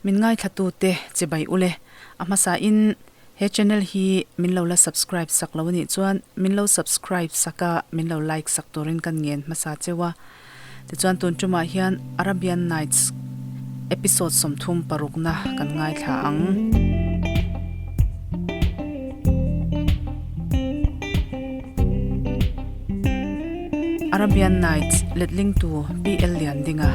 Min ngaithlatute chibai ule. A hmasain he channel hi min lo la subscribe sak lo anih chuan min lo subscribe sak a, min lo like sak turin kan ngen hmasa cheu a. Tichuan tun tumah hian Arabian Nights episode 36 na kan ngaithla ang. Arabian Nights letling tu PL Liandinga.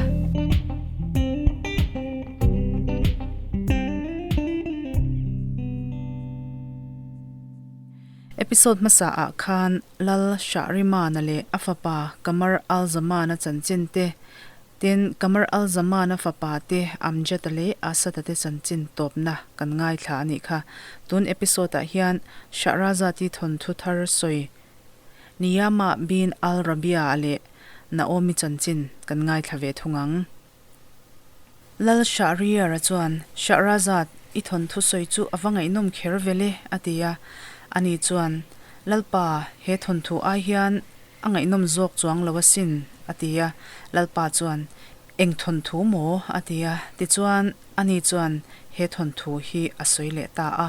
Episode hmasa ah khan Lal Shahrimana leh a fapa Qamar al-Zaman-a chanchin te, tin Qamar al-Zaman-a fapa te Amjad-a leh Asad-a te chanchin tawpna kan ngaithla a nih kha. Tun episode ah hian Shahrazad-i thawnthu thar sawi Niyama bin al-Rabia-a leh Naomi chanchin kan ngaithla ve thung ang. Lal Shahriar-a chuan, Shahrazad, i thawnthu sawi chu a va ngaihnawm kher vel e, a ti a. Ani chuan, Lalpa, he thawnthu ai hian a ngaihnawm zawk chuang lo asin, a ti a. Lalpa chuan, Eng thawnthu maw? a ti a. Tichuan, ani chuan he thawnthu hi a sawi leh ta a.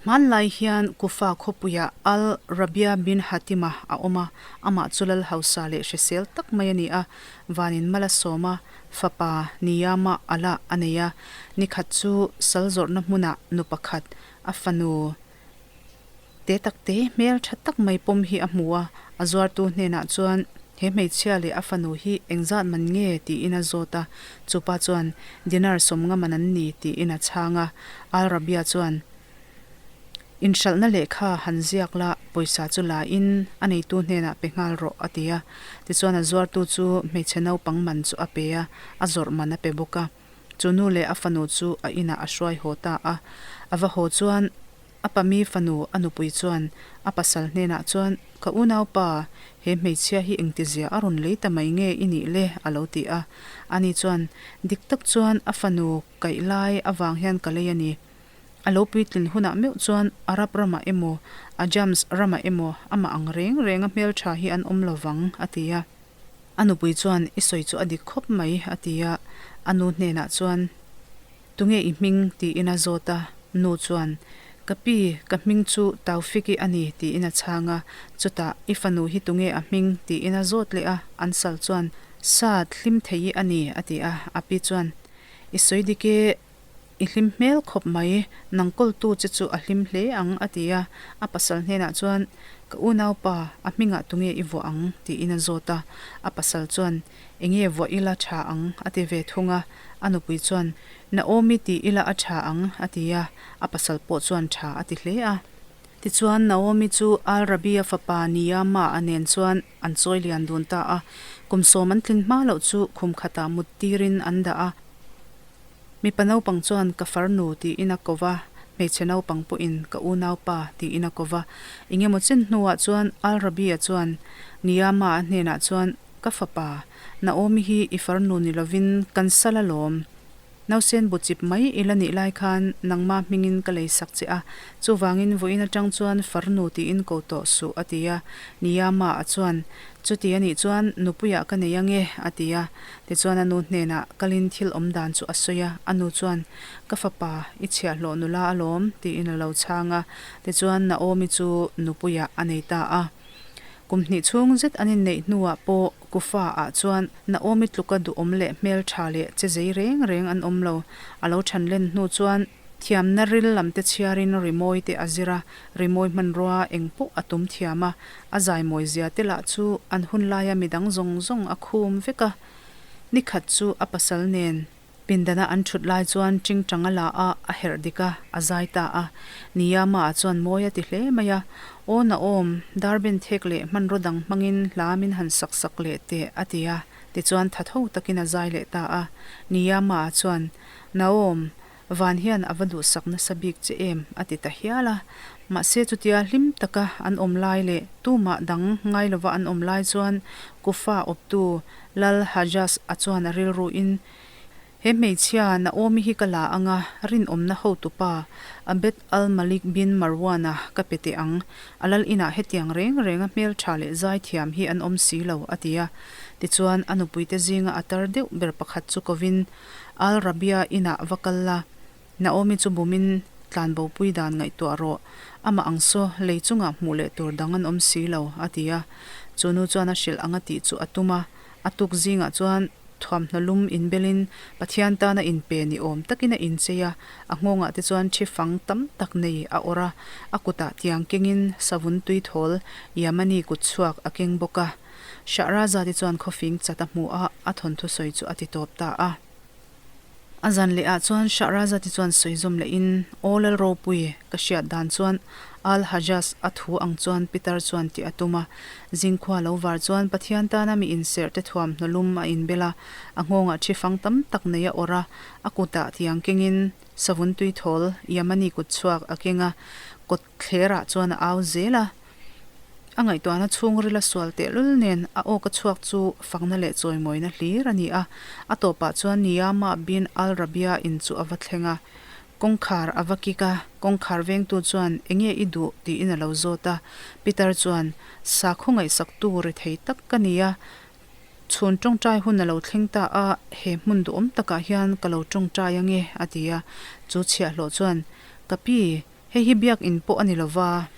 Hmanlai hian Kufa khawpuiah Al Rabia bin Hatima a awm a, amah chu lal hausa leh hrisel tak mai a ni a, vanin mal a sawm a, fapa Niyama Ala a nei a, nikhat chu sal zawrhna hmunah nu pakhat a fanu te tak te hmel tha tak mai pawm hi a hmu a, a zuartu hnenah chuan he hmeichhia leh a fanu hi engzat man nge tiin a zawt a, chupa chuan dinar 50 man an ni tiin a chhang a, Al Rabia chuan inhralhna lehkha han ziak la pawisa chu la in a neitu hnenah pe nghal rawh a ti a, tichuan a zuartu chu hmeichhe naupang man chu a pe a, a zawrh man a pe bawk a. Chu nu leh a fanu chu a inah a hruai haw ta a. A va haw chuan a pami fanu a nupui chuan a pasal hnenah chuan, Ka unaupa, he hmeichhia hi engtizia a rawn lei ta mai nge i nih le? a lo ti a. Ani chuan, Dik tak chuan a fanu kaih lai avang hian ka lei a ni. A lo puitlin hunah meuh chuan Arab ramah emaw, Ajams ramah emaw amah ang reng renga hmeltha hi an awm lovang, a ti a. A nupui chuan, I sawi chu a dik khawp mai, a ti a. A nu hnenah chuan, Tunge i hming? tiin a zawt a. Nu chuan, Ka pi, ka hming chu Taufiki a ni, tiin a chhang a. Chutah, I fanu hi tunge a hming? tiin a zawt leh a. An sal chuan, Saad, hlim thei i a ni, a ti a. A pi chuan, I sawi dik e. I hlim hmel khawp mai, nang kawltu che chu a hlim hle ang, a ti a. A pasal hnenah chuan, Ka unaupa, a hmingah tunge i vuah ang? tiin a zawt a. A pasal chuan, Enge vuah ila tha ang? a ti ve thung a. A nupui chuan, Naomi ti ila a tha ang, a ti a. A pasal pawh chuan tha a ti hle a. Tichuan, Naomi chu Al-Rabia fapa Niyama-a nen chuan an chawi lian dun ta a. Kum 10 an tlin hma loh chu khum khatah mut tirin an dah a. Mipa naupang chuan ka farnu tiin a ko va, hmeichhe naupang pawhin ka unaupa tiin a ko va. Engemaw chen hnuah chuan Al-Rabia chuan Niyama a hnenah chuan, Ka fapa, Naomi hi i farnu ni lovin kan sal alawm. Nausen bu chip mai i la nih lai khan nangma hmingin ka lei sak che a, chuvangin vawiin atang chuan farnu tiin ko tawh suh, a ti a. Niyama a chuan, Chuti a nih chuan nupuiah ka nei ange, a ti a. Tichuan a nu hnenah kalin thil awm dan chu a sawi a, a nu chuan, Ka fapa, i chhiahhlawh nula alawm, tiin a lo chhang a. Tichuan Naomi chu nupuiah a nei ta a. Kum hnih chhung zet an inneih hnuah pawh Kufa ah chuan Naomi tluka duhawm leh hmeltha leh che zei reng reng an awm lo. A lo than len hnu chuan thiamna ril lam te chhiarin rimawi te a zir a, rimawi hmanrua eng pawh a tum thiam a, A zaimawi zia te lah chu an hun laia midang zawng zawng a khum vek a. Nikhat chu a pasal nen pindana an thut lai chuan tingtang a la a, a herh dik a, a zai ta a. Niyama ah chuan mawi a ti hle mai a. Aw Naom, darben thek leh hmanraw dang hmangin hla min han sak sak leh teh, a ti a. Tichuan tha tho takin a zai leh ta a. Niyama ah chuan, Naom, Van hian a va duhsak nasa bik che em? a ti ta hial a. Mahse chutia hlim taka an awm lai leh tumah dang ngai lova an awm lai chuan Kufa awptu Lal Hajjaz a chuan a rilruin, He hmeichhia Naomi hi ka la anga rinawmna hotupa Abed al-Malik bin Marwan-a ka pe teh ang. A lal inah hetiang reng renga hmeltha leh zaithiam hi an awm si lo, a ti a. Tichuan a nupuite zinga a tar deuh ber pakhat chu kovin, Al-Rabia inah va kal la, Naomi chu bumin tlanbopui dan ngaihtuah rawh, amah ang saw lei chungah hmuh leh tur dang an awm si lo, a ti a. Chu nu chuan a hrilh ang a tih chu a tum a, a tuk zingah chuan thuamhnaw lum inbelin Pathian tana inpe ni awm takin a inchei a, a nghawngah te chuan thi fang tam tak nei a awrh a, a kutah tiang kengin savun tuithawl Yamani kutchhuak a keng bawk a. Shahrazad-i chuan khawfing chat a hmu a, a thawnthu sawi chu a ti tawp ta a. A zan leh ah chuan Shahrazad-i chuan sawi zawm leh in, Aw Lal Ropui, ka hriat dan chuan Al Hajjaj a thu ang chuan Pitar chuan tih a tum a. Zingkhua lo var chuan Pathian tana mi inserh te thuamhnaw lum a inbel a, a nghawngah thi fang tam tak nei a awrh a, a kutah tiang kengin savun tuithawl Yamani kutchhuak a keng a, kawt thlerah chuan a au zel a. A ngaihtuahna chhungril a sual tehlul nen a awka chhuak chu fakna leh chawimawina hlir a ni a. A tawpah chuan Niyama bin al-Rabia in chu a va thleng a. Kawngkhar a va kik a, kawngkhar vengtu chuan enge i duh tiin a lo zawt a. Peter chuan, Sakhaw ngaihsaktu ri thei tak ka ni a, chhun tawngtai hun a lo thleng ta a, he hmun duhawm takah hian ka lo tawngtai ange a ti a. Chu chhiahhlawh chuan, Ka pi, Hei hi biakinn pawh a ni lo va,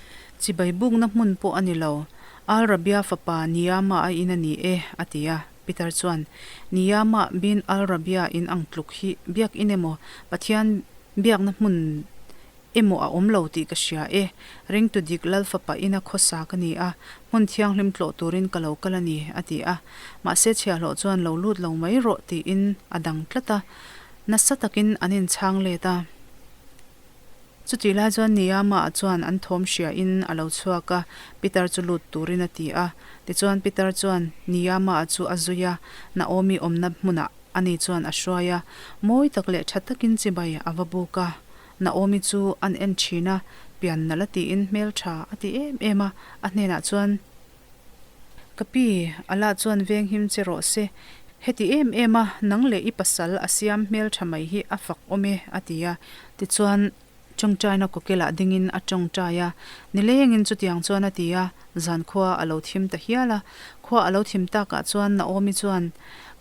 chibai bukna hmun pawh a ni lo. Al Rabia fapa Niyama a in a ni e, a ti a. Peter chuan, Niyama bin Al Rabia in ang tluk hi biakinn emaw, Pathian biakna hmun emaw a awm lo tih ka hria e. Ringtu dik Lal fapa ina khawsa ka ni a, hmun thianghlim tlawh turin ka lo kal a ni, a ti a. Mahse chhiahhlawh chuan lo lut lo mai rawh tiin a dang tlat a. Nasa takin an inchhang let a. Chutih lai chuan Niyama-a chuan an thawm hria in a lo chhuak a, Peter chu lut turin a ti a. Tichuan Peter chuan Niyama-a chu a zui a, Naomi awmna hmunah ani chuan a hruai a, mawi tak leh tha takin chibai a va buk a. Naomi chu an en thin a, pian nalh a tiin hmeltha a ti em em a, a hnenah chuan, Ka pi, Allah chuan venghim che rawh se. Heti em em a, nang leh i pasal a siam hmeltha mai hi a fak awm e, a ti a. Tichuan, tawngtaina kawkelah dingin a tawngtai a. Nilengin chutiang chuan a ti a, zan khua a lo thim ta hial a. Khua a lo thim takah chuan Naomi chuan,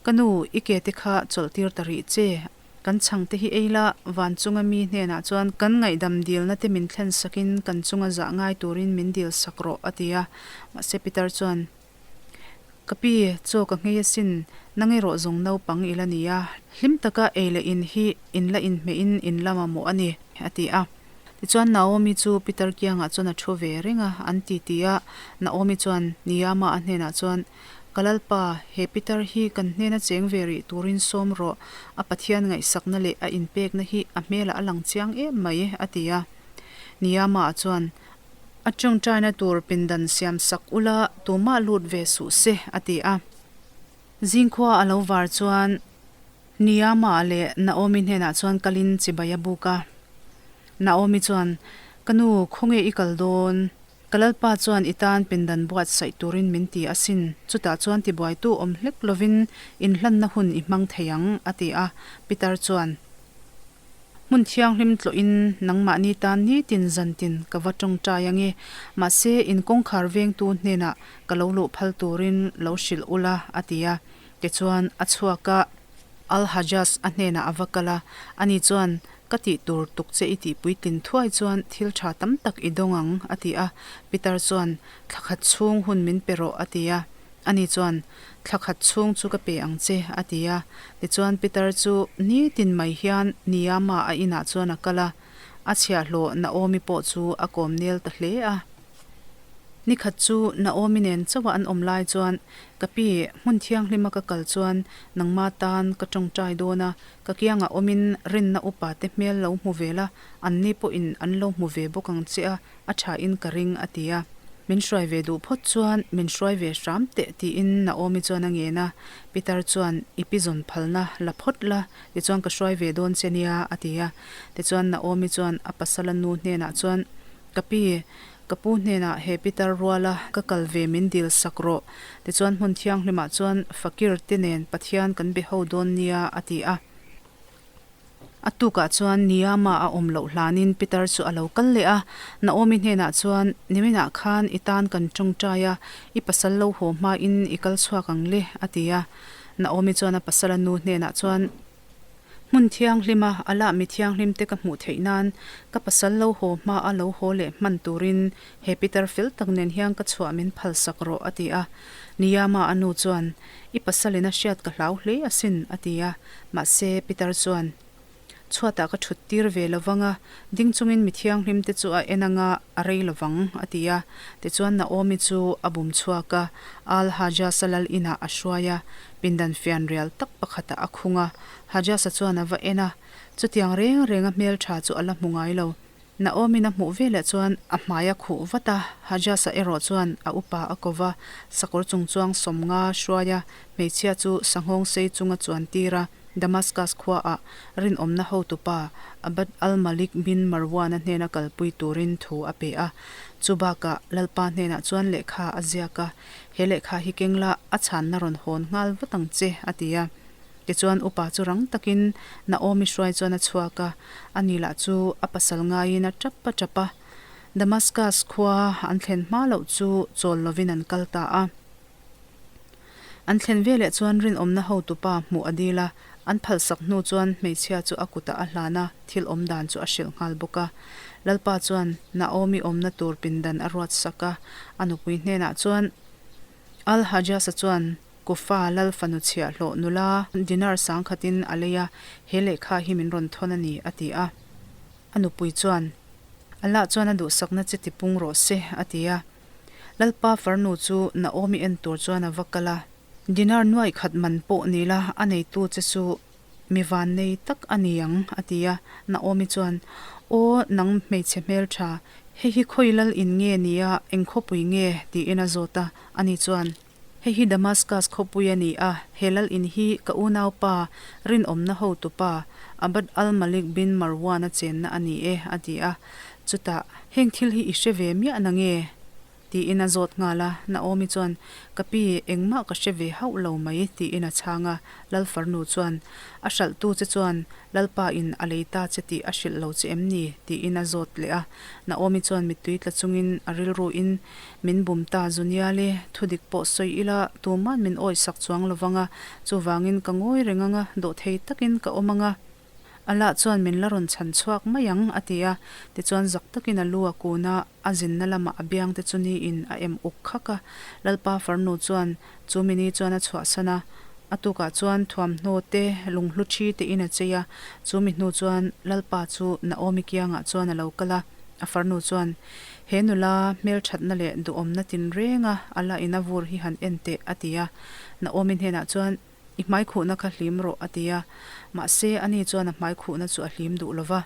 Ka nu, i ke te kha chawlhtir ta rih che, Kan chhangte hi ei la, van chunga mi hnenah chuan kan ngaihdam dilna te min thlen sakin kan chunga zah ngai turin min dil sak rawh, a ti a. Mahse Peter chuan, Ka pi, chaw ka nghei asin, nang erawh zawng naupang i la ni a, hlim taka ei leh in hi in la inhmeh-in in la mamawh a ni, a ti a. Tichuan Naomi chu Peter kiangah chuan a thu ve reng a, an ti ti a. Naomi chuan Niyama a hnenah chuan, Ka Lalpa, he pitar hi kan hnena cheng ve rih turin sawm rawh, a Pathian ngaihsakna leh a inpekna hi a hmelah a lang chiang em mai, a ti a. Niyama chuan, A tawngtaina tur pindan siam sak ula, tumah lut ve suh se, a ti a. Zingkhua a lo var chuan Niyama leh Naomi hnenah chuan kalin chibai a buk a. Naomi chuan, Ka nu, khawnge i kal dawn? Ka Lalpa chuan i tan pindan buatsaih turin min ti asin, chutah chuan tibuaitu awm hlek lovin inhlanna hun i hmang thei ang, a ti a. Peter chuan, Hmun thianghlim tlawhin nangmahni tan nitin zantin ka va tawngtai ange, mahse in kawngkhar vengtu hnenah ka lo luh phal turin lo hrilh ula, a ti a. Tichuan, a chhuak a. Al-Hajjaj a hnenah a va kal a, ani chuan, Ka tih tur tuk che i tih puitlin thuai chuan thil tha tam tak i dawng ang, a ti a. Peter chuan, Thla khat chhung hun min pe rawh, a ti a. Ani chuan, Thla khat chhung chu ka pe ang che, a ti a. Tichuan Peter chu nitin mai hian Niyama a inah chuan a kal a, a chhiahhlawh Naomi pawh chu a kawm nel ta hle a. Nikhat chu Naomi nen chauha an awm lai chuan, Ka pi, hmun thianghlima ka kal chuan nangma tan ka tawngtai dawn a, ka kiangah awmin rinna upa te hmel lo hmu ve la, anni pawhin an lo hmu ve bawk ang che a, a thain ka ring, a ti a. Min hruai ve duh phawt chuan min hruai ve hram teh, tiin Naomi chuan a ngen a. Peter chuan, I pi zawn phalna la phawt la, tichuan ka hruai ve dawn che nia, a ti a. Tichuan Naomi chuan a pasala nu hnenah chuan, Ka pi, ka pu hnenah he pitar ruala ka kal ve min dil sak rawh. Tichuan hmun thianghlimah chuan fakir te nen Pathian kan be ho dawn nia, a ti a. A tukah chuan Niyama a awm loh hlanin pitar chu a lo kal leh a. Naomi hnenah chuan, Niminah khan i tan kan tawngtai a, i pasal lo haw hmain i kal chhuak ang le, a ti a. Naomi chuan a pasala nu hnenah chuan, Hmun thianghlima Allah mi thianghlimte ka hmuh theih nan ka pasal lo haw hma a lo haw leh hman turin he pitar fel tak nen hian ka chhuah min phal sak rawh a ti a. Niyama a nu chuan, I pasalin a hriat ka hlau hle asin a ti a. Mahse pitar chuan, Chhuatah ka thut tir ve lo vang a, ding chungin mi thianghlimte chu a en anga a rei lo vang, a ti a. Tichuan Naomi chu a bum chhuak a, Al Hajasa lal inah a hruai a, pindan fianrial tak pakhatah a khung a. Hajasa chuan a va en a, chutiang reng renga hmeltha chu a la hmu ngai lo. Naomi'n a hmuh veleh chuan a hmai a khuh vat a, Hajasa erawh chuan a upa a ko va, sakawr chungchuang sawmnga hruai a, hmeichhia chu sanghawng sei chunga chuan tir a. Damascus khuaah rinawmna hotupa Abd al-Malik bin Marwan-a hnena kalpui turin thu a pe a. Chu bakah Lalpa hnenah chuan lehkha a ziak a, He lehkha hi keng la, a chhanna rawn hawn nghal vat ang che, a ti a. Tichuan upa chu rang takin Naomi hruai chuan a chhuak a, ani lah chu a pasal ngaiin a tap a tap a. Damascus khua an thlen hma loh chu chawl lovin an kal ta a. An thlen veleh chuan rinawmna hotupa hmuh a dil a, an phalsak hnu chuan hmeichhia chu a kutah a hlan a, thil awm dan chu a hrilh nghal bawk a. Lalpa chuan Naomi awmna tur pindan a ruat sak a, a nupui hnenah chuan Al-Hajjasa chuan Kufa lal fanu chhiahhlawh nula dinar sangkhatin a lei a, he lehkha hi min rawn thawn a ni, a ti a. A nupui chuan, Allah chuan a duhsakna che tipung rawh se, a ti a. Lalpa farnu chu Naomi en tur chuan a va kal a. Dinar nuaih khat man pawh ni la, a neitu che chu mi van nei tak a ni ang, a ti a. Naomi chuan, Aw, nang hmeichhe hmeltha, hei hi khawi lal in nge ni a, eng khawpui nge? tiin a zawt a. Ani chuan, Hei hi Damascus khawpui a ni a, he lal in hi ka unaupa, rinawmna hotupa, Abd al-Malik bin Marwan-a chenna a ni e, a ti a. Chutah, Heng thil hi i hre ve miah na nge? tiin a zawt nghal a. Naomi chuan, Ka pi, engmah ka hre ve hauh lo mai, tiin a chhang a. Lal farnu chuan, A hralhtu che chuan Lalpa in a lei ta che tih a hrilh lo che em ni? tiin a zawt leh a. Naomi chuan mittui tla chungin a rilruin, Min bum ta Zunial e, thudik pawh sawi ila tuman min awih sak chuang lo vang a, chuvangin ka ngawi reng ang a, dawhthei takin ka awm ang a. Allah chuan min la rawn chhan chhuak mai ang, a ti a. Tichuan zak takin a lu a kun a, a zinna lamah a biangte chu niin a em uk khak a. Lalpa farnu chuan chu mini chuan a chhuahsan a, a tukah chuan thuamhnaw te, lunghlu thi tein a chei a. Chu mi hnu chuan Lalpa chu Naomi kiangah chuan a lo kal a, a farnu chuan, He nula hmelthatna leh duhawmna tinrenga Allah in a vur hi han en teh, a ti a. Naomi hnenah chuan, I hmaikhuhna kha hlim rawh, a ti a. Mahse, ani chuan a hmaikhuhna chu a hlim duh lo va.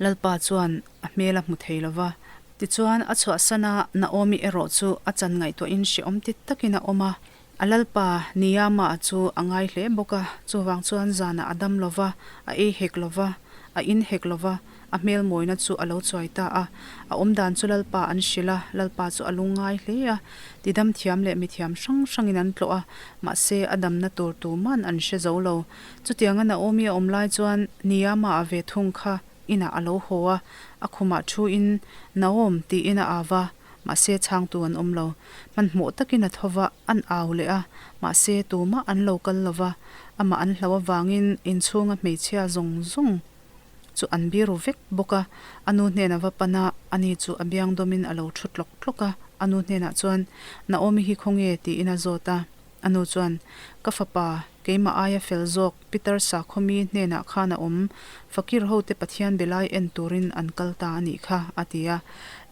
Lalpa chuan a hmel a hmu thei lo va. Tichuan, a chhuahsan a, Naomi erawh chu a chan ngaihtuahin hrehawm ti takin a awm a. A Lalpa, Niyama-a chu a ngai hle bawk a, chuvang chuan zanah a dam lo va, a ei hek lo va, a in hek lo va, a hmel mawina chu a lo chuai ta a. A awmdan chu Lalpa an hrilh a, Lalpa chu a lungngai hle a. Tidam thiam leh mithiam hrang hrangin an tlawh a, mahse a damna tur tuman an hre zo lo. Chutianga Naomi a awm lai chuan Niyama-a ve thung kha inah a lo haw a, a khumah thuin, Naom, tiin a au va, mahse chhangtu an awm lo. Hmanhmawh takin a tho va, an au leh a, mahse tumah an lo kal lo va, amah an hlauh avangin inchhunga hmeichhia zawng zawng chu an biru vek bawk a. A nu hnena va pan a, ani chu a biang dawmin a lo thu tlawk tlawk a. A nu hnenah chuan, Naomi hi khawnge? tiin a zawt a. A nu chuan, Ka fapa, keimah aia fel zawk Peter sakhawmi hnenah khan a awm, Fakir hote Pathian be lai en turin an kal ta a nih kha, a ti a.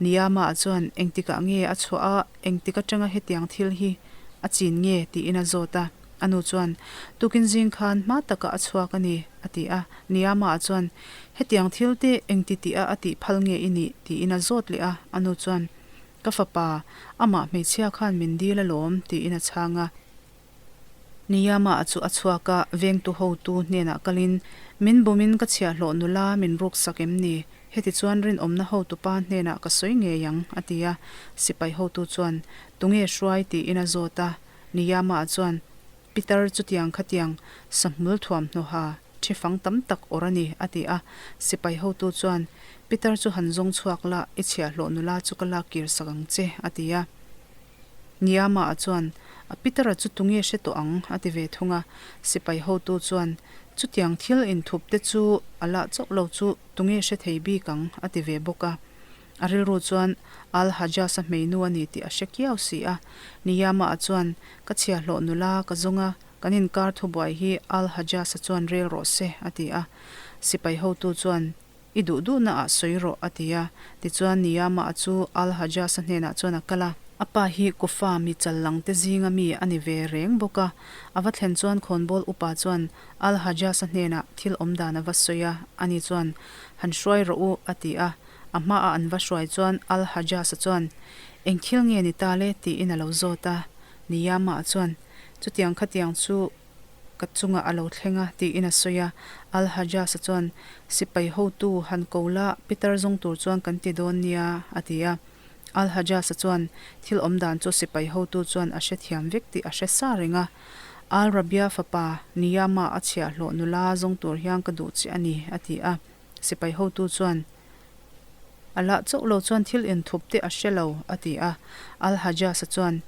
Niyama-a chuan, Engtikah nge a chhuah a, engtik atanga hetiang thil hi a chin nge? tiin a zawt a. A nu chuan, Tukin zing khan hma takah a chhuak a ni, a ti a. Niyama-a chuan, Hetiang thil te engti tih a a tih phal nge i nih? tiin a zawt leh a. A nu chuan, Ka fapa, amah hmeichhia khan min dil alawm, tiin a chhang a. Niyama chu a chhuak a, vengtu hotu hnenah kalin, Min bumin ka chhiahhlawh nula min ruksak em ni? Heti chuan rinawmna hotupa hnenah ka sawi ngei ang, a ti a. Sipai hotu chuan, Tunge hruai? tiin a zawt a. Niyama chuan, Pitar chutiang khatiang sahmul thuamhnawha Thi fang tam tak awrh a ni, a ti a. Sipai hotu chuan, Pitar chu han zawng chhuak la, i chhiahhlawh nula chu ka lak kir sak ang che, a ti a. Niyama-a chuan, A Pitara chu tunge hre tawh ang? a ti ve thung a. Sipai hotu chuan, Chutiang thil inthup te chu Allah chauh lo chu tunge hre thei bik ang? a ti ve bawk a. A rilru chuan Al-Hajjaz-a hmeinu a ni tih a hre kiau si a. Niyama-a chuan, Ka chhiahhlawh nula ka zawng a, kan inkar thubuai hi Al-Hajjaz-a chuan rel rawh se, a ti a. Sipai hotu chuan, I duh duhna ah sawi rawh, a ti a. Tichuan Niyama-a chu Al-Hajjaz-a hnenah chuan a kal a. A pa hi Kufa mi chal lang te zinga mi a ni ve reng bawk a. A va thlen chuan khawnbawl upa chuan Al-Hajjaz-a hnenah thil awm dan a va sawi a, ani chuan, Han hruai rawh u, a ti a. A hmaah an va hruai chuan Al-Hajjaz-a chuan, Eng thil nge ni ta le? tiin a lo zawt a. Niyama-a chuan, Chutiang khatiang chu ka chungah a lo thleng a, tiin a sawi a. Al-Hajjaz-a chuan, Sipai hotu han ko la, Peter zawng tur chuan kan ti dawn nia, a ti a. Al-Hajjaz-a chuan thil awm dan chu sipai hotu chuan a hrethiam vek tih a hre sa reng a. Al-Rabia fapa Niyama a chhiahhlawh nula zawng tur hian ka duh che a ni, a ti a. Sipai hotu chuan, A lah chauh lo chuan thil inthup te a hre lo, a ti a. Al-Hajjaz-a chuan,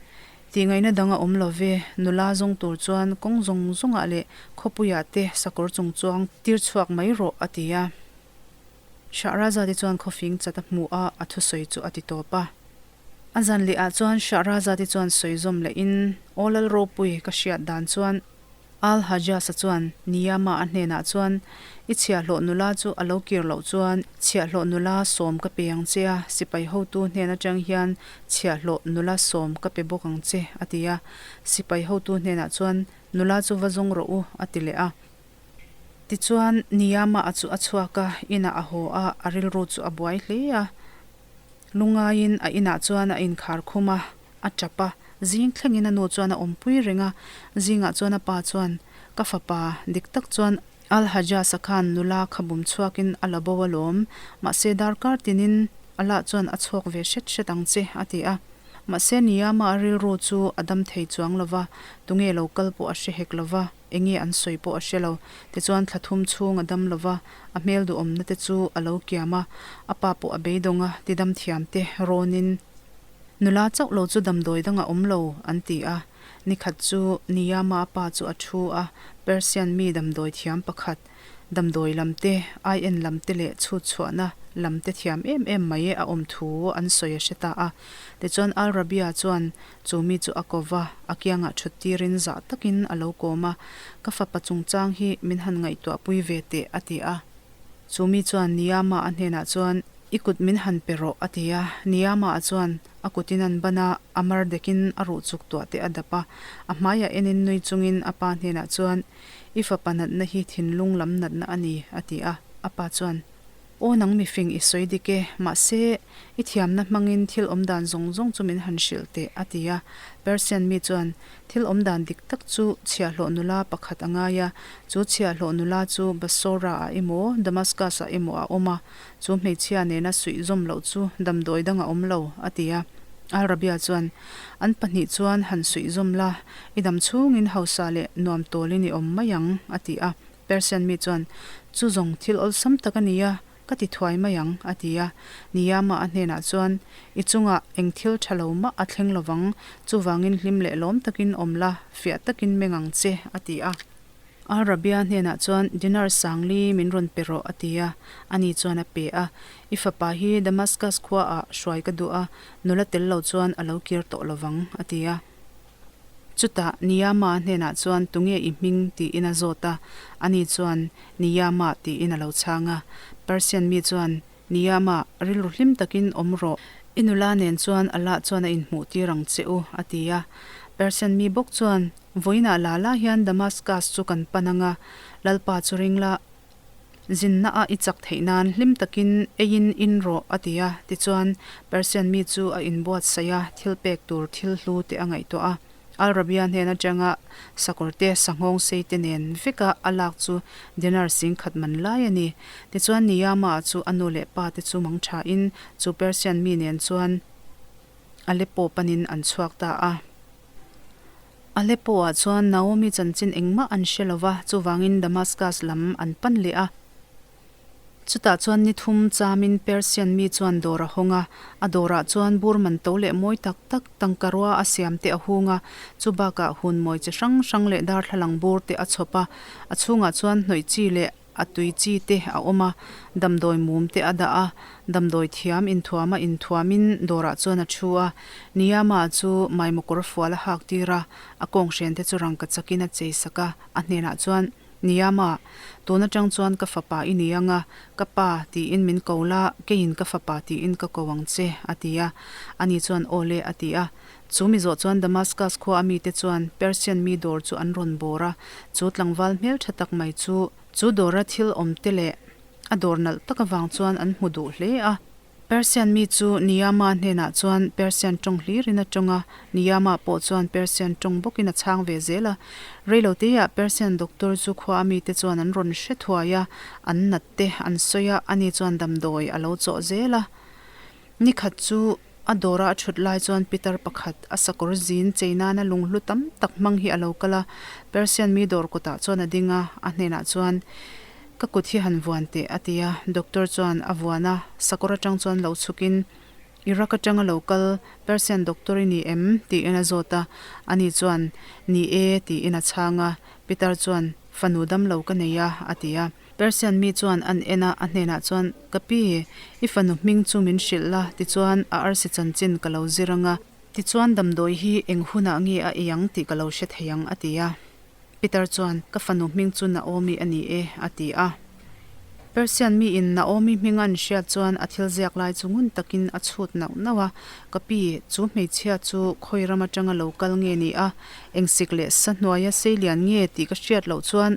Tihngaihna dang a awm lo ve, nula zawng tur chuan kawng zawng zawngah leh khawpuiah te sakawr chung chuang tir chhuak mai rawh, a ti a. Shahrazad-i chuan khawfing chat a hmu a, a thusawi chu a ti tawp a. A zan lehah chuan Shahrazad-i chuan sawi zawm lehin, Aw Lal ropui, ka hriat dan chuan Al-Hajjaz-a chuan Niyama a hnenah chuan, I chhiahhlawh nula chu a lo kir loh chuan chhiahhlawh nula sawm ka pe ang che a, sipai hotu hnen atang hian chhiahhlawh nula sawm ka pe bawk ang che, a ti a. Sipai hotu hnenah chuan, Nula chu va zawng rawh u, a ti leh a. Tichuan, Niyama-a chu a chhuak a, inah a haw a, a rilru chu a buai hle a. Lungaiin a inah chuan a inkhar khum a, a tap a, zing thlengin a nu chuan a awmpui reng a, zingah chuan a pa chuan, Ka fapa, dik tak chuan Al-Hajjaz-a khan nula kha bum chhuakin a la bo alawm, mahse darkar tinin Allah chuan a chhuak ve hret hret ang che, a ti a. Mahse Niyama a rilru chu a dam thei chuang lo va, tunge lo kal pawh a hre hek lo va. Enge an sawi pawh a hre lo. Tichuan thla thum chhung a dam lo va, a hmel duhawmna te chu a lo kiam a, a pa pawh a beidawng a, tidam thiam te rawnin nula chauh lo chu damdawi dang a awm lo an ti a. Nikhat chu Niyama a pa chu a thu a, Persian mi damdawi thiam pakhat, Damdawi lam te, aien lam te leh chhut chhuahna lam te thiam em em mai a awm thu an sawi a hre ta a. Tichuan Al-Rabia chuan chu mi chu a ko va, a kiangah thut tirin zah takin a lo kawm a, Ka fapa chungchang hi min han ngaihtuahpui ve teh, a ti a. Chu mi chuan Niyama a hnenah chuan, I kut min han pe rawh, a ti a. Niyama a chuan a kutin an ban a, a mar dekin a ruh chuk tuah te a dap a. A hmaiah enin nui chungin a pa hnenah chuan, I fapa natna hi thinlung lam natna a ni, a ti a. A pa chuan, Aw nang mifing i sawi dik e, mahse, i thiamna hmangin thil awm dan zawng zawng chu min han hrilh teh, a ti a. Persian mi chuan, Thil awm dan dik tak chu chhiahhlawh nula pakhat a ngai a, chu chhiahhlawh nula chu Basora-ah emaw, Damascus-ah emaw a awm a, chu hmeichhia nena suih zawm loh chu damdawi dang a awm lo, a ti a. Al-Rabia chuan, An pahnih chuan han suih zawm la, I dam chhungin hausa leh nuam tawlin i awm mai ang, a ti a. Persian mi chuan, Chu zawng thil awlsam tak a nia, ka ti thuai mai ang, a ti a. Niyama a hnenah chuan, I chungah eng thil tha lo mah a thleng lovang, chuvangin hlim leh lawm takin awm la, fiah takin meng ang che, a ti a. Al-Rabia hnenah chuan, Dinar sangli min rawn pe rawh, a ti a. Ani chuan a pe a. I fapa hi Damascus khuaah hruai ka duh a, nula tel lo chuan a lo kir tawh lovang, a ti a. Chutah Niyama hnenah chuan tunge i hming tiin a zawt a, ani chuan Niyama tiin a lo chhang a. Persian mi chuan, Niyama, rilru hlim takin awm rawh, i nula nen chuan Allah chuan a inhmuh tir ang che u, a ti a. Persian mi bawk chuan, Vawiinah la la hian Damascus chu kan pan ang a, Lalpa chu ring la, Zinna a i chak theih nan hlim takin eiin in rawh, a ti a. Tichuan, Persian mi chu a inbuatsaih a, thil pek tur thil hlu te a ngaihtuah a. Al-Rabia hnen atanga sakawr te, sanghawng sei te nen veka a lak chu dinar singkhat man lai a ni. Tichuan, Niyama chu a nu leh pa te chu mang thain chu Persian mi nen chuan Aleppo panin an chhuak ta a. Aleppo-ah chuan Naomi chanchin engmah an hre lo va, chuvangin Damascus lam an pan leh a. Chutah chuan ni thum chamin Persian mi chuan dawr a hawng a, a dawrah chuan bur man to leh mawi tak tak tangkarua a siam te a hung a, chu bakah hun mawi chi hrang hrang leh darthlalang bur te a chhawp a, a chhungah chuan hnawih chi leh a tui chi te a awm a, damdawi mum te a dah a, damdawi thiam inthuama inthuamin dawrah chuan a thu a, Niyama chu maimakawr fual a hak tir a, a kawnghren te chu rangka chakin a chei sak a, a hnenah chuan. Niyama, tun atang chuan ka fapa i ni ang a, ka pa tiin min ko la, keiin ka fapa tiin ka ko ang che, a ti a. Ani chuan, Aw le, a ti a. Chu mi zawh chuan Damascus khua a mite chuan Persian mi dawr chu an rawn bawr a, chu tlangval hmeltha tak mai chu, chu dawra thil awmte leh a dawr nalh tak avang chuan an hmu duh hle a. Persian mi chu Niyama hnenah chuan Persian tawng hlirin a tawng a, Niyama pawh chuan Persian tawng bawkin a chhang ve zel a. Reiloteah Persian doctor chu khua a mite chuan an rawn hre thuai a, an nat te an sawi a, ani chuan damdawi a lo chawh zel a. Nikhat chu a dawra a thut lai chuan pitar pakhat a sakawr zin chei nana lunghlu tam tak hmang hi a lo kal a, Persian mi dawr kawtah chuan a ding a, a hnenah chuan, Ka kut hi han vuan teh, a ti a. Doctor chuan a vuan a, sakawr atang chuan lo chhukin, Iraq atanga lo kal Persian doctor i ni em? tiin a zawt a. Ani chuan, Ni e, tiin a chhang a. Pitar chuan, Fanu damlo ka nei a, a ti a. Persian mi chuan an en a, a hnenah chuan, Ka pi, i fanu hming chu min hrilh la, tichuan a arsi chanchin ka lo zir ang a. Tichuan damdawi hi eng hunah nge a ei ang tih ka lo hre thei ang, a ti a. Peter chuan, Ka fanu hming chu Naomi a ni e, a ti a. Persian miin Naomi hming an hriat chuan a thil ziak lai chu ngun takin a chhut nauh nauh a. Ka pi, chu hmeichhia chu khawi ram atanga lo kal nge ni a, engsik leh sa hnuaia seilian nge tih ka hriat loh chuan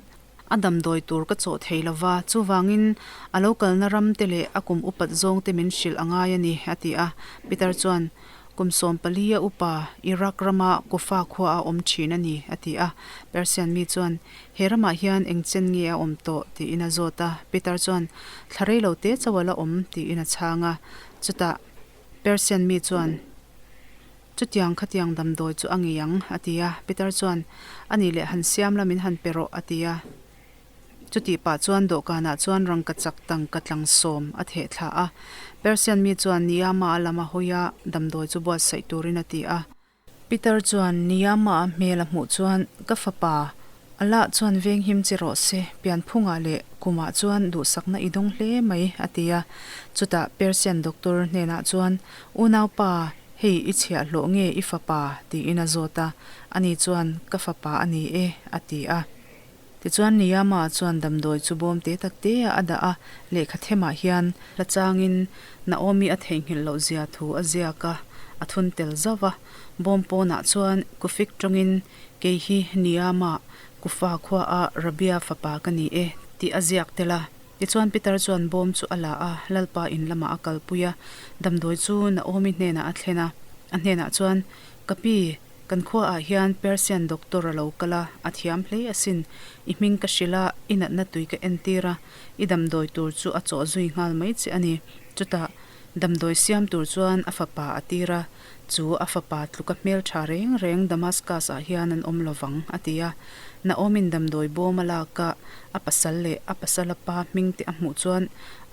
a damdawi tur ka chawh thei lo va, chuvangin a lo kalna ram te leh a kum upat zawng te min hrilh a ngai a ni, a ti a. Peter chuan, Kum 14 a upa Iraq rama Kufa khua a awm thin a ni, a ti a. Persian mi chuan, He ramah hian eng chen nge a awm tawh? tiin a zawt a. Peter chuan, Thla rei lo te chauh a la awm, tiin a chhang a. Chutah Persian mi chuan, Chutiang khatiang damdawi chu a ngei ang, a ti a. Peter chuan, A nih leh han siam la min han pe rawh, a ti a. Chutih pah chuan dawhkanah chuan rangkachak tangka tlangsawm a theh thla a. Persian mi chuan Niyama a lam a hawi a, damdawi chu buatsaih turin a ti a. Peter chuan Niyama a hmel a hmuh chuan, Ka fapa, Allah chuan venghim che rawh se, pianphungah leh kumah chuan duhsakna i dawng hle mai, a ti a. Chutah Persian doctor hnenah chuan, Unaupa, hei i chhiahhlawh nge i fapa? tiin a zawt a. Ani chuan, Ka fapa a ni e, a ti a. Tichuan Niyama chuan damdawi chu bawm te tak te ah a dah a, lehkha themah hian hla changin Naomi a theihnghilh loh zia thu a ziak a, a thun tel zauh va. Bawm pawnah chuan Kufik tawngin, Kei hi Niyama, Kufa khuaa Rabia fapa ka ni e, tih a ziak tel a. Tichuan Peter chuan bawm chu a la a, Lalpa in lamah a kalpui a, damdawi chu Naomi hnenah a thlen a. A hnenah chuan, Ka pi, Kan khuaah hian Persian doctor a lo kal a, a thiam hle asin. I hming ka hrilh a, i natna tui ka entir a, i damdawi tur chu a chawh zui nghal mai che a ni. Chutah, damdawi siam tur chuan a fapa a tir a, chu a fapa tluka hmeltha reng reng Damascus-ah hian an awm lovang, a ti a. Naomi'n damdawi bawm a lak a, a pasal leh a pasala pa hming te a hmuh chuan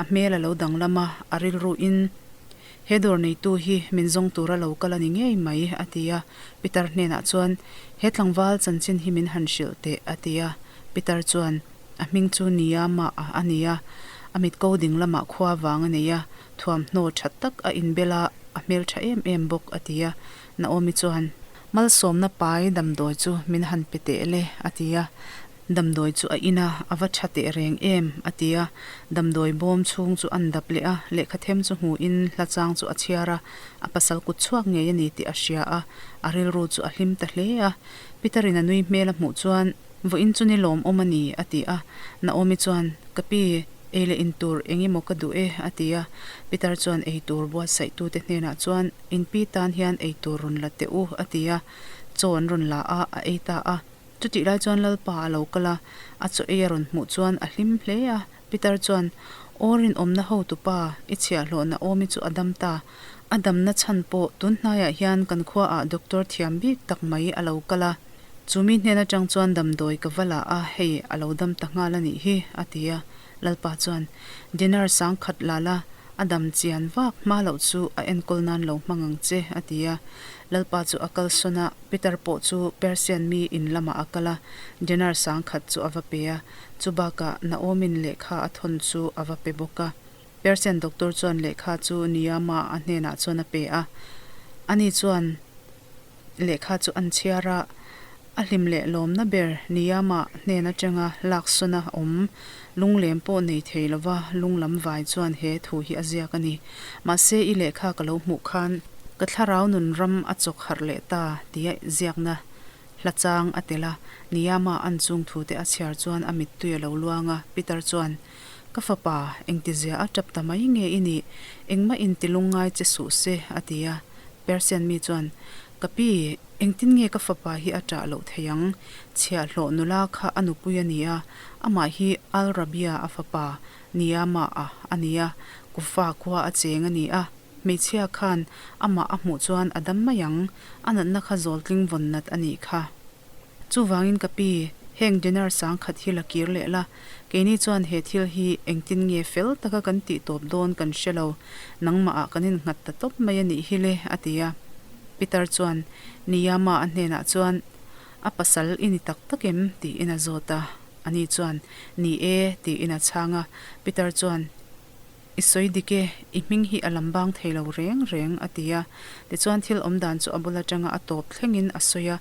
a hmel a lo danglam a, a rilruin, He dawr neitu hi min zawng tura lo kal a ni ngei mai, a ti a. Peter hnenah chuan, He tlangval chanchin hi min han hrilh teh, a ti a. Peter chuan, A hming chu Niyama a ni a, a mitko ding lamah khua vang a nei a, thuamhnaw tha tak a inbel a, a hmeltha em em bawk, a ti a. Naomi chuan, Malsawmna pai damdawi chu min han pe teh le, a ti a. Damdawi chu a in a, a va tha teh reng em? a ti a. Damdawi bawm chhung chu an dap leh a, lehkha them chu hmuhin hla chang chu a chhiar a, a pasal kut chhuak ngei a ni tih a hria a, a rilru chu a hlim ta hle a. Peter-in a nui hmel a hmuh chuan, Vawiin chu ni lawmawm a ni, a ti a. Naomi chuan, Ka pi, ei leh in tur eng emaw ka duh e, a ti a. Peter chuan ei tur buatsaihtute hnenah chuan, In pi tan hian ei tur rawn la teh u, a ti a. Chaw an rawn la a, a ei ta a. Chutih lai chuan Lalpa a lo kal a, a chaw ei a rawn hmuh chuan a hlim hle a. Peter chuan, Aw rinawmna hotupa, i chhiahhlawh Naomi chu a dam ta. A damna chhan pawh tun hnaiah hian kan khuaah doctor thiam bik tak mai a lo kal a. Chu mi hnen atang chuan damdawi ka va la a, hei a lo dam ta nghal a nih hi, a ti a. Lalpa chuan, Dinar 10,000 la la, a dam chian vak hma loh chu a enkawl nan lo hmang ang che, a ti a. Lalpa chu a kalsawn a, Peter pawh chu Persian mi in lamah a kal a, dinar 10,000 chu a va pe a, chubakah Naomi'n lehkha a thawn chu a va pe bawk a. Persian doctor chuan lehkha chu Niyama a hnenah chuan a pe a, ani chuan lehkha chu an chhiar a, a hlim leh lawmna ber Niyama hnen atanga laksawna awm lunglem pawh nei thei lova lunglam vai chuan he thu hi a ziak a ni. Mahse i lehkha ka lo hmuh khan ka thlarau nun ram a chawk harh leh ta tia ziakna hla chang a tel a, Niyama an chung thute a chhiar chuan a mittui a lo luang a, Peter chuan, Ka fapa, engtizia a tap ta mai nge i nih? Engmah in ti lungngai che suh se, a ti a. Persian mi chuan, Ka pi, engtin nge ka fapa hi a ṭah loh thei ang? Chhiahhlawh nula kha a nupui a ni a, amah hi Al-Rabia a fapa, Niyama-a a ni a, Kufa khua a cheng a ni a. Hmeichhia khan amah a hmuh chuan a dam mai ang, a natna kha zawltling vawn nat a nih kha. Chuvangin ka pi, heng dinar 10,000 hi la kir leh la, keini chuan he thil hi engtin nge fel taka kan tih tawp dawn kan hre lo, nangmahah kan innghat ta tawp mai a nih hi le, a ti a. Peter chuan Niyama a hnenah chuan, A pasal i ni tak tak em? tiin a zawt a. Ani chuan, Ni e, tiin a chhang a. Peter chuan, I sawi dik e, i hming hi a lam bang thei lo reng reng, a ti a. Tichuan thil awm dan chu a bul atanga a tawp thlengin a sawi a,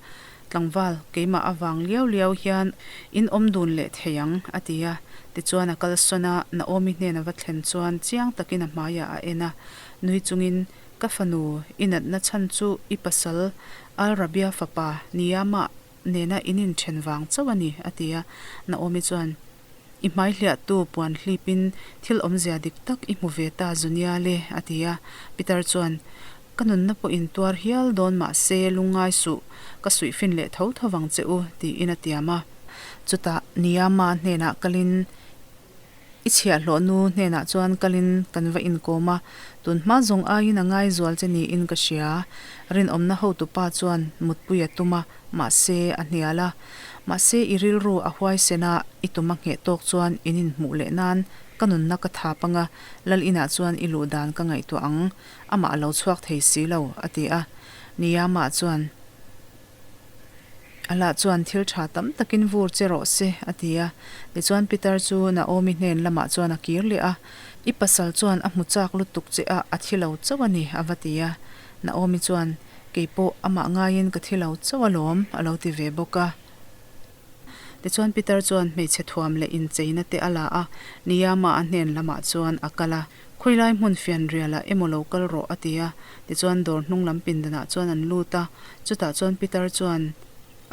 Tlangval, keimah avang liau liau hian in awm dun leh thei ang, a ti a. Tichuan a kalsawn a, Naomi hnen a va thlen chuan chiang takin a hmaiah a en a, nui chungin, Ka fanu, i natna chhan chu i pasal Al-Rabia fapa Niyama nena in inthen vang chauh a ni, a ti a. Naomi chuan, I hmai hliahtu puan hlipin thil awmzia dik tak i hmu ve ta Zunia le, a ti a. Peter chuan, Ka nunna pawh in tuar hial dawn mah se lungngai suh, ka suih fin leh tho tho vang che u, tiin a tiam a. Chutah Niyama hnenah kalin I chhiahhlawh nu hnenah chuan kalin kan va inkawm a, tun hma zawng aiin a ngaizual che niin ka hria. Rinawmna hotupa chuan mutpui a tum a, mahse a hnial a. Mahse i rilru a huaisen a, i tum a ngheh tawk chuan in inhmuh leh nan ka nunna ka thap anga, Lal inah chuan i luh dan ka ngaihtuah ang, amah a lo chhuak thei si lo, a ti a. Niyama chuan. A lah chuan thil tha tam takin vur che rawh se, a ti a. Tichuan Peter chu Naomi hnen lamah chuan a kir leh a, I pasal chuan a hmu chak lutuk che a, a thi lo chauh a ni, a va ti a. Naomi chuan, Kei pawh amah ngaiin ka thi lo chauh alawm, a lo ti ve bawk a. Tichuan Peter chuan hmeichhe thuam leh incheina te a la a, Niyama a hnen lamah chuan a kal a. Khawilai hmun fianrialah emaw lo kal rawh a ti a, tichuan dawr hnung lam pindanah chuan an lut a, chutah chuan Peter chuan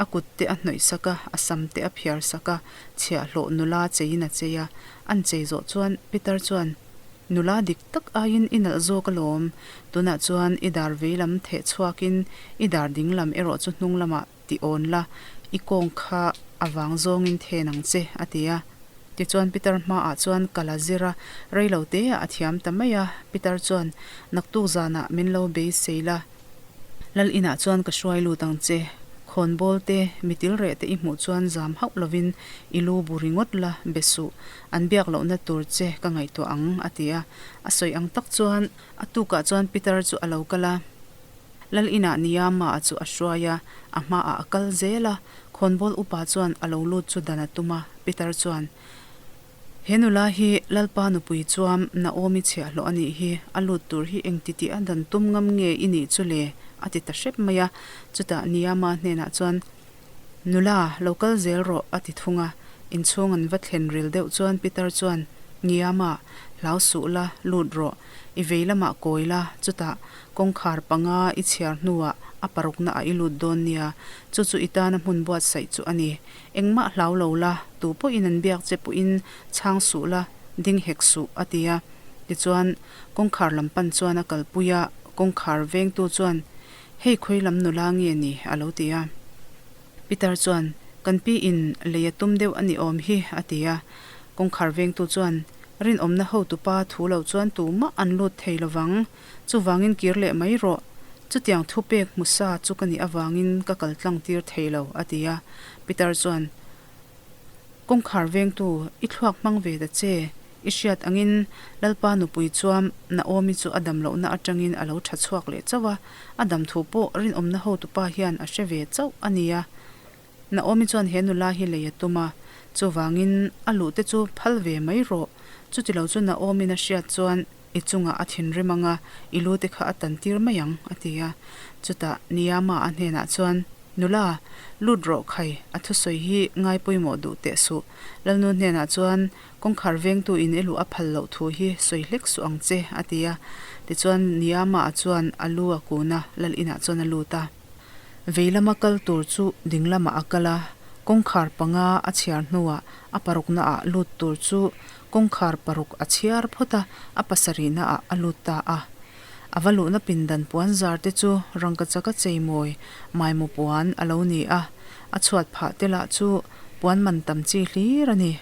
a kut te a hnawih sak a, a sam te a phiar sak a, chhiahhlawh nula cheiin a chei a, an chei zawh chuan Peter chuan, Nula dik tak aiin i nalh zawk alawm, tunah chuan i dar vei lam theh chhuakin i dar ding lam erawh chu hnung lamah ti awn la, i kawng kha a vang zawngin then ang che, a ti a. Tichuan Peter hmaah chuan kal a zir a, rei lo te ah a thiam ta mai a. Peter chuan, Naktuk zanah min lo beisei la, Lal inah chuan ka hruai lut ang che. Khawnbawl te, mitil reh te i hmuh chuan zam hauh lovin i lu bu ringawt la, be suh. An biak lohna tur che ka ngaihtuah ang, a ti a. A sawi ang tak chuan a tukah chuan Peter chu a lo kal a. Lal inah Niyama-a chu a hruai a, a hmaah a kal zel a. Khawnbawl upa chuan a lo lut chu dan a tum a, Peter chuan, He nula hi Lalpa nupui chuam Naomi chhiahhlawh a nih hi, a lut tur hi engti tih a dan tum ngam nge i nih chu le? a ti ta hrep mai a. Chutah Niyama hnenah chuan, Nula, lo kal zel rawh, a ti thung a. Inchhung an va thlen ril deuh chuan Peter chuan, Ngiama, hlau suh la, lut rawh. I vei lamah kawi la, chutah kawngkhar panga i chhiar hnuah a parukna ah i lut dawn nia. Chu chu i tana hmun buatsaih chu a ni. Engmah hlau lo la, tu pawhin an biak che pawhin chhang suh la, ding hek suh, a ti a. Tichuan, kawngkhar lam pan chuan a kalpui a, kawngkhar vengtu chuan, Hei khawi lam nula nge ni? a lo ti a. Peter chuan, Kan pi in lei a tum deuh a ni awm hi, a ti a. Kawngkhar vengtu chuan, Rinawmna hotupa thu lo chuan tumah an lut thei lovang, chuvangin kir leh mai rawh. Chutiang thupek hmu sa chu ka nih avangin ka kal tlang tir thei lo, a ti a. Peter chuan, Kawngkhar vengtu, i thluak hmang ve ta che. I hriat angin Lalpa nupui chuan Naomi chu a dam lohna atangin a lo tha chhuak leh chauh a, a dam thu pawh rinawmna hotupa hian a hre ve chauh a nia. Naomi chuan he nula hi lei a tum a, chuvangin a luh te chu phal ve mai rawh. Chutilo chu Naomi'n a hriat chuan i chungah a thinrim ang a, i lu te kha a tan tir mai ang, a ti a. Chutah Niama a hnenah chuan, Nula, lut rawh khai, a thusawi hi ngai pawimawh duh teh suh. Lalnu hnenah chuan kawngkhar vengtu in i luh a phal loh thu hi sawi hlek suh ang che, a ti a. Tichuan Niama chuan a lu a kun a, lal inah chuan a lut a. Vei lama kal tur chu ding lamah a kal a, kawngkhar panga a chhiar hnuah a paruknaah lut tur chu kawngkhar paruk a chhiar phawt a, a pasarihnaah a lut ta a. A va luhna pindan puan zar te chu rangkachaka cheimawi maimaw puan a lo ni a, a chhuat phah te lah chu puan man tam chi hlir a ni.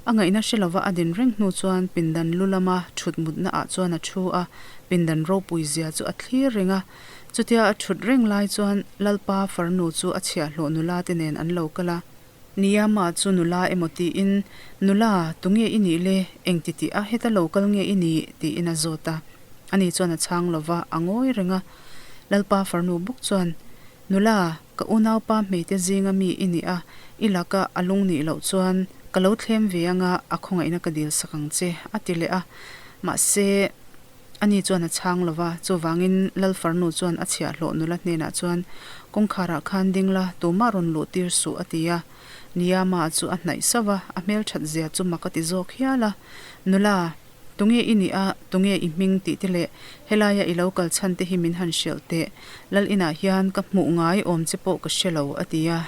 A ngaihna hre lova a din reng hnu chuan pindan lu lama thut mutna ah chuan a thu a, pindan ropui zia chu a thlir reng a. Chutia a thut reng lai chuan Lalpa farnu chu a chhiahhlawh nula te nen an lo kal a. Nia mah chu nula emaw tiin, Nula, tunge i nih le? Engti tih a heta lo kal nge i nih? tiin a zawt a. Ani chuan a chhang lo va, a ngawi reng a. Lalpa farnu bawk chuan, Nula, ka unaupa hmeite zinga mi i nih a, i laka a lung nih loh chuan ka lo thlem ve anga a khawngaihna ka dil sak ang che, a ti leh a. Mahse. Ani chuan a chhang lo va, chuvangin Lal farnu chuan a chhiahhlawh nula hnenah chuan, Kawngkharah khan ding la, tumah rawn luh tir suh, a ti a. Niyama chu a hnaih sauh va, a hmelthat zia chu mak a ti zawk hial a. Nula, tunge i nih a, tunge i hming tih te leh helaia i lo kal chhan te hi min han hrilh teh, Lal inah hian ka hmuh ngai awm che pawh ka hre lo, a ti a.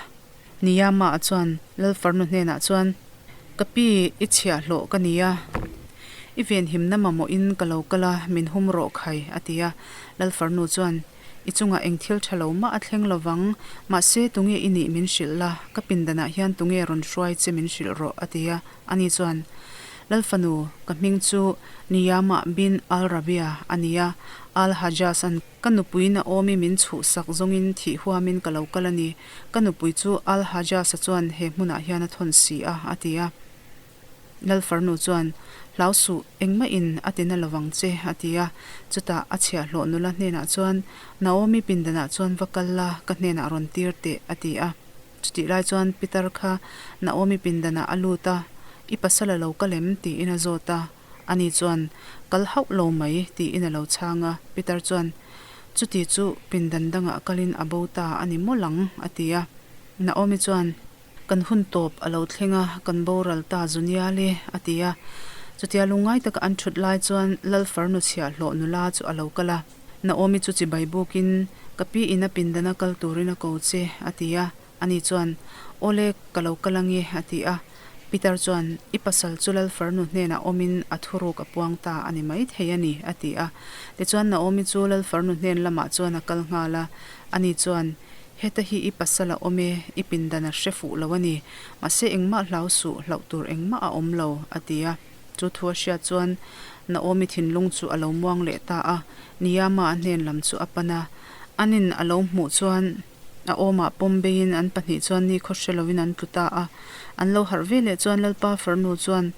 Niyama chuan Lal farnu hnenah chuan, Ka pi, i chhiahhlawh ka ni a, i venhimna mamawhin ka lo kal a, min hum rawh khai, a ti a. Lal farnu chuan, I chungah eng thil tha lo mah a thleng lovang, mahse tunge i nih min hrilh la, ka pindanah hian tunge rawn hruai che min hrilh rawh, a ti a. Ani chuan, Lal fanu, ka hming chu Niyama bin Al-Rabia a ni a, Al-Hajjaz-a'n Ka nupui Naomi min chhuhsak zawngin thih huamin ka lo kal a ni. Ka nupui chu Al-Hajjaz-a chuan he hmunah hian a thawn si a, a ti a. Lal farnu chuan, Hlau suh, engmahin a ti na lovang che, a ti a. Chutah a chhiahhlawh nula hnenah chuan, Naomi pindanah chuan va kal la, ka hnenah rawn tir teh, a ti a. Chutih lai chuan Peter kha Naomi pindanah a lut a, I pasal a lo kal em? tiin a zawt a. Ani chuan, Kal hauh lo mai, tiin a lo chhang a. Peter chuan, Chuti chu pindan dangah kalin a bo ta a ni mawlh ang, a ti a. Naomi chuan, Kan hun tawp a lo thleng a, kan boral ta zu nia le, a ti a. Chutia lungngai taka an thut lai chuan Lal farnu chhiahhlawh nula chu a lo kal a. Naomi chu chibai bukin, Ka pi in a pindana kal turin a ko che, a ti a. Ani chuan, Awle, ka lo kal ange, a ti a. Peter chuan, I pasal chu Lal farnu hnenah awmin a thuruk a puang ta a ni mai thei a ni, a ti a. Tichuan Naomi chu Lal farnu hnen lamah chuan a kal nghal a. Ani chuan, Heta hi i pasal a awm e, i pindan a hre fuh lo a ni. Mahse engmah hlau suh, hlauh tur engmah a awm lo, a ti a. Chu thu a hriat chuan Naomi thinlung chu a lo muang leh ta a. Niyama a hnen lam chu a pan a. Anin a lo hmuh chuan. A awmah pawm beiin an pahnih chuan ni khaw hre loin an tlu ta a. An lo harh ve leh chuan Lalpa farnu chuan,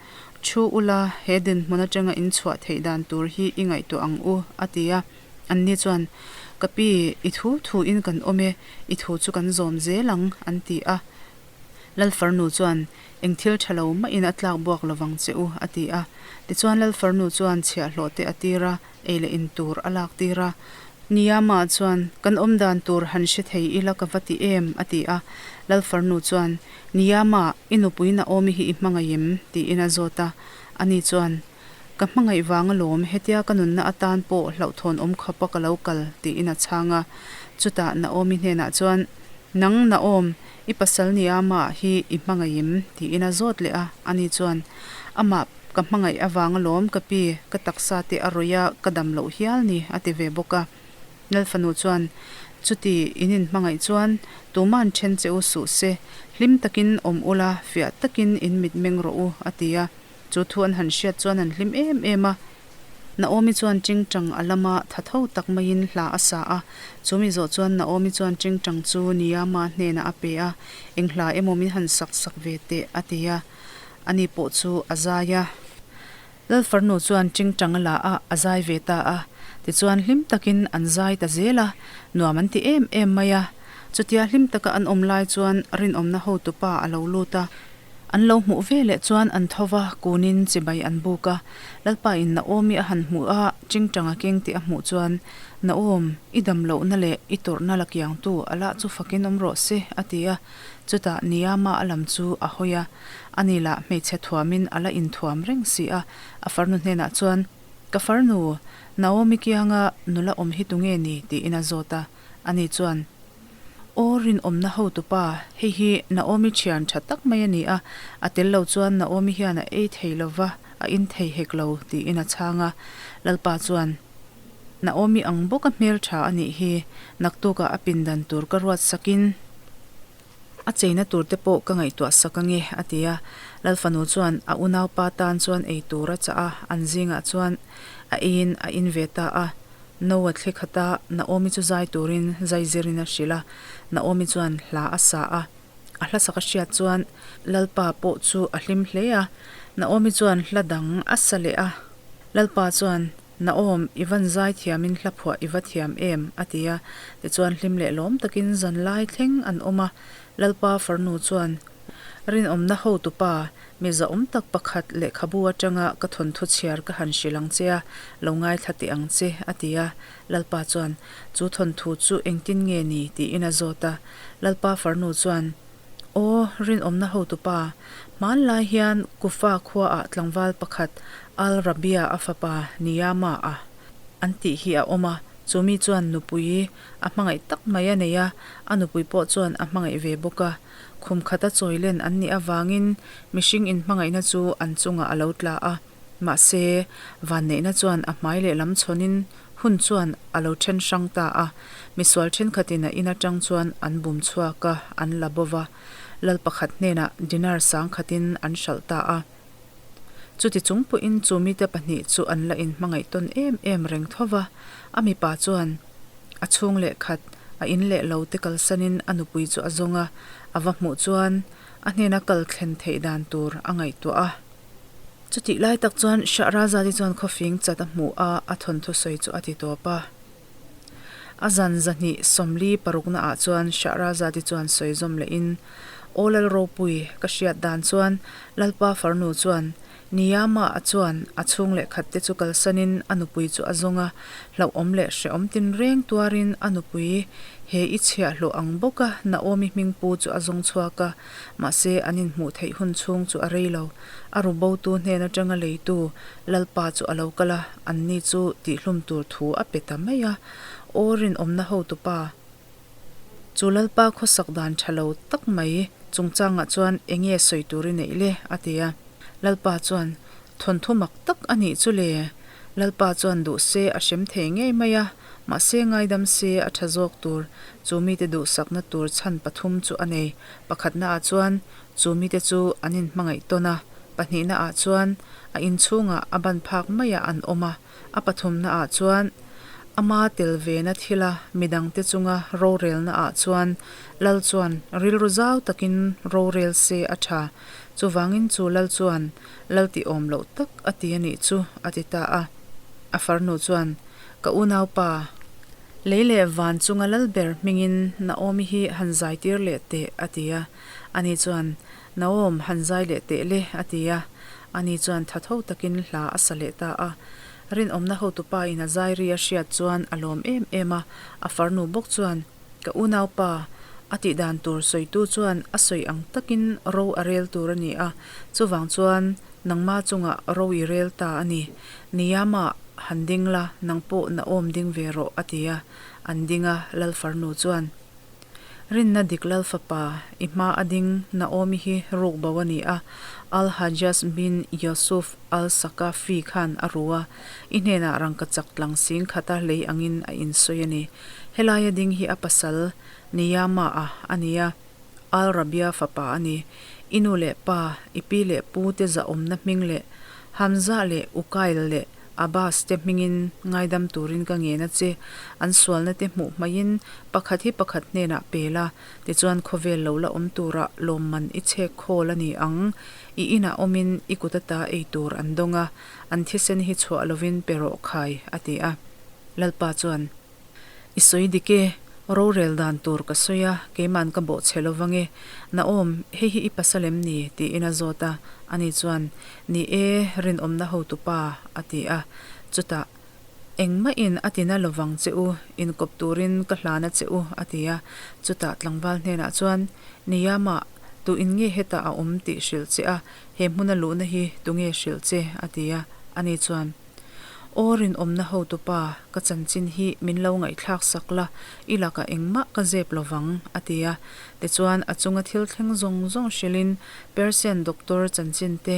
Thu ula, he dinhmun atanga in chhuah theih dan tur hi i ngaihtuah ang u, a ti a. Anni chuan, Ka pi, i thu thuin kan awm e, i thu chu kan zawm zel ang, an ti a. Lal farnu chuan, Eng thil tha lo mahin a tlak buak lovang che u, a ti a. Tichuan Lal farnu chuan chhiahhlawh te a tir a, ei leh in tur a lak tir a. Niyama chuan, Kan awm dan tur han hre thei ila ka va ti em? a ti a. Lal farnu chuan, Niyama, i nupui Naomi hi i hmangaih em? tiin a zawt a. Ani chuan, Ka hmangaih vang alawm, hetia ka nunna atan pawh hlauhthawn awm khawpa ka lo kal, tiin a chhang a. Chutah Naomi hnenah chuan, Nang Naom, i pasal Niyama hi i hmangaih em? tiin a zawt leh a. Ani chuan, Amah Ka hmangaih avang alawm ka pi, ka taksa te a rawih a, ka dam loh hial ni, a ti ve bawk a. Lal fanu chuan, Chuti, in inhmangaih chuan tuma'n then che u suh se, hlim takin awm ula, fiah takin in mit meng rawh u, a ti a. Chu thu an han hriat chuan an hlim em em a. Naomi chuan tingtang a lama tha tho tak maiin hla a sa a. Chu mi zawh chuan Naomi chuan tingtang chu Niyama hnenah a pe a, Eng hla emaw min han sak sak ve teh, a ti a. Ani pawh chu a zai a. Lal farnu chuan tingtang a la a, a zai ve ta a. Tichuan hlim takin an zai ta zel a, nuam an ti em em mai a. Chutia hlim taka an awm lai chuan rinawmna hotupa a lo lut a. An lo hmuh ve leh chuan an tho va, kunin chibai an buk a. Lalpa in Naomi a han hmuh a, tingtang a keng tih a hmuh chuan, Naom, i dam lohna leh i tawrhna la kiangtu a lah chu fakin awm rawh se, a ti a. Chutah Niama a lam chu a hawi a. Ani lah hmeichhe thuamin a la inthuam reng si a, a farnu hnenah chuan, Ka farnu, Naomi kianga nula awm hi tunge ni? tiin a zawt a. Ani chuan, Aw rinawmna hotupa, hei hi Naomi thian tha tak mai a ni a, a tel lo chuan Naomi hian a ei thei lo va, a in thei hek lo, tiin a chhang a. Lalpa chuan, Naomi ang bawka hmel tha a nih hi, naktukah a pindan tur ka ruat sakin, A cheina tur te pawh ka ngaihtuah sak ange, a ti a. Lalfanu chuan a unaupa tan chuan ei tur a chah a, an zingah chuan a eiin a in ve ta a. Noah thli khata Naomi chu zai turin zai zirin a hrilh a, Naomi chuan hla a sa a. A hla sak a hriat chuan Lalpa pawh chu a hlim hle a. Naomi chuan hla dang a sa leh a. Lalpa chuan Naom, i van zai thiamin hla phuah i va thiam em? a ti a. Tichuan hlim leh lawm takin zan lai thleng an awm a. Lalpa farnu chuan, Rinawmna hotupa, mi zahawm tak pakhat lehkhabu atanga ka thawnthu chhiar ka han hrilh ang che a, lo ngaithla teh ang che, a ti a. Lalpa chuan, Chu thawnthu chu engtin nge ni? tiin a zawt a. Lalpa farnu chuan, Aw, rinawmna hotupa, hmanlai hian Kufa khuaah tlangval pakhat Al-Rabia a fapa Niyama a an tih hi a awm a, chu mi chuan nupui a hmangaih tak mai a nei a, a nupui pawh chuan a hmangaih ve bawk a. Khum khata chawilen an nih avangin mihring inhmangaihna chu an chungah a lo tla a. Mahse, vanneihna chuan a hmai leh lam chhawnin hun chuan a lo then hrang ta a. Misual thenkhatin a in atang chuan an bum chhuak a, an la bo va. Lal pakhat hnenah dinar sangkhatin an hralh ta a. Chuti chung pawhin chu mite pahnih chu an la inhmangaih tawn em em reng tho va. A mipa chuan a chhung leh khat, a in leh lo te kalsanin a nupui chu a zawng a, a va hmuh chuan a hnena kal thlen theih dan tur a ngaihtuah a. Chutih lai tak chuan Shahrazad-i chuan khawfing chat a hmuh a, a thawnthu sawi chu a ti tawp a. A zan zahnih 46 naah chuan Shahrazad-i chuan sawi zawm lehin, Aw Lal Ropui, ka hriat dan chuan Lalpa farnu chuan Niyama-a chuan a chhung leh khat te chu kalsanin a nupui chu a zawng a, hlauhawm leh hrehawm tinreng tuarin a nupui he i chhiahhlawh ang bawka Naomi hming pu chu a zawng chhuak a. Mahse, an inhmuh theih hun chhung chu a rei lo. A rubotu hnen atanga leitu Lalpa chu a lo kal a, anni chu tihhlum tur thu a pe ta mai a. Aw rinawmna hotupa, chu Lalpa khawsak dan tha lo tak mai chungchangah chuan eng nge sawi tur i neih le? a ti a. Lalpa chuan, Thawnthu mak tak a nih chu le. Lalpa chuan duh se a hrem thei ngei mai a, mahse ngaidam se a tha zawk tur, chu mite duhsakna tur chhan pathum chu a nei. Pakhatnaah chuan chu mite chu an inhmangaih tawn a, pahnihnaah chuan a inchhungah a ban phak maiah an awm a, a pathumnaah chuan ama tel vena thila midangte chunga rorelnaah chuan Lal chuan rilru zau takin rorel se a tha. Chuvangin chu Lal chuan Lal tih awm loh tak a ti a nih chu, a ti ta a. A farnu chuan, Ka unaupa, lei leh van chunga lal ber hmingin Naomi hi han zai tir leh teh, a ti a. Ani chuan, Naom, han zai leh teh le, a ti a. Ani chuan tha tho takin hla a sa leh ta a. Rinawmna hotupa in a zai ri a hriat chuan a lawm em em a. A farnu bawk chuan, Ka unaupa, a tih dan tur sawitu chuan a sawi ang takin ro a rel tur a ni a, chuvang chuan nangma chungah ro i rel ta a ni. Niyama, han ding la, nang pawh Naom ding ve rawh, a ti a. An ding a, Lal farnu chuan, Rinna dik Lal fapa, i hma a ding Naomi hi ruk bo a ni a, Al-Hajjaj bin Yusuf Al-Saqafi khan a ru a, i hnenah rangkachak tlang sing khata lei angin a insawi a ni. Helaia ding hi a pasal Niyama-a a ni a, Al-Rabia fapa a ni. I nu leh pa, i pi leh pu te zahawmna hming leh Hamzah leh Ukail leh. Abbas te hmingin ngaidam turin ka ngen a che. An sualna te hmuh hmaiin pakhat hi pakhat hnenah pe la, tichuan khawvel lo la awm turah lawmman i chhek khawl a ni ang. I inah awmin i kut ata ei tur an dawng a, an thisen hi chhuah lovin pe rawh khai, a ti a. Lalpa chuan. I sawi dik e, rorel dan tur ka sawi a, keiman ka bawh chhe lo vang e. Naom, hei hi i pasal em ni? tiin a zawt a, ani chuan, Ni e, rinawmna hotupa, a ti a. Chutah, Engmahin a tina lo vang che u, inkawp turin ka hlan a che u, a ti a. Chutah tlangval hnenah chuan, Niyama, tu in nge hetah a awm tih hrilh che a, he hmuna luhna hi tu nge hrilh che? a ti a, ani chuan, Aw rinawmna hotupa, ka chanchin hi min lo ngaihthlak sak la, i lakah engmah ka zep lo vang, a ti a. Tichuan, a chunga thil thleng zawng zawng hrilhin Persian doctor chanchin te,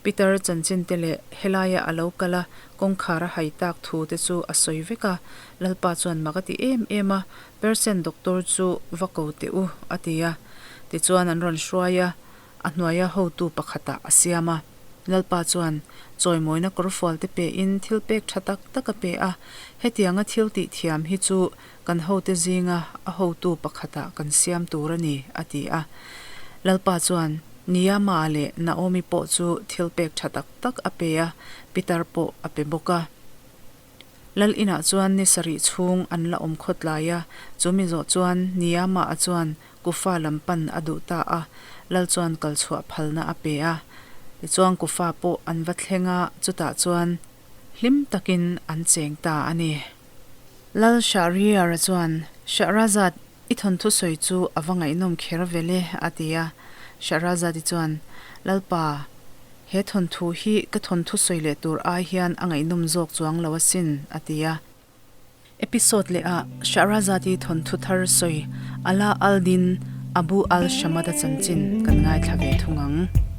Peter chanchin te leh helaia a lo kal a, kawngkhar a hai tak thu te chu a sawi vek a. Lalpa chuan mak a ti em em a, Persian doctor chu va ko teh u, a ti a. Tichuan an rawn hruai a. A hnuaia hotu pakhatah a siam a. Lalpa chuan chawimawina kawrfual te pein thil pek tha tak tak a pe a, hetianga thil tih thiam hi chu kan hote zinga a hotu pakhatah kan siam tur a ni, a ti a. Lalpa chuan Niyama leh Naomi pawh chu thil pek tha tak tak a pe a, Pitar pawh a pe bawk a. Lal inah chuan ni sarih chhung an la awm khawt lai a, chu mi zawh chuan Niyama-a chuan Kufa lam pan a duh ta a, Lal chuan kal chhuah phalna a pe a. Tichuan Kufa pawh an va thleng a, chutah chuan hlim takin an cheng ta a ni. Lal Shahriar-a chuan, Shahrazad, i thawnthu sawi chu a va ngaihnawm kher vel e, a ti a. Shahrazad-i chuan, Lalpa, he thawnthu hi ka thawnthu sawi leh tur ai hian a ngaihnawm zawk chuang lo asin, a ti a. Episode leh ah Shahrazad-i thawnthu thar sawi Ala al-Din Abu al-Shamad-a chanchin kan ngaithla ve thung ang.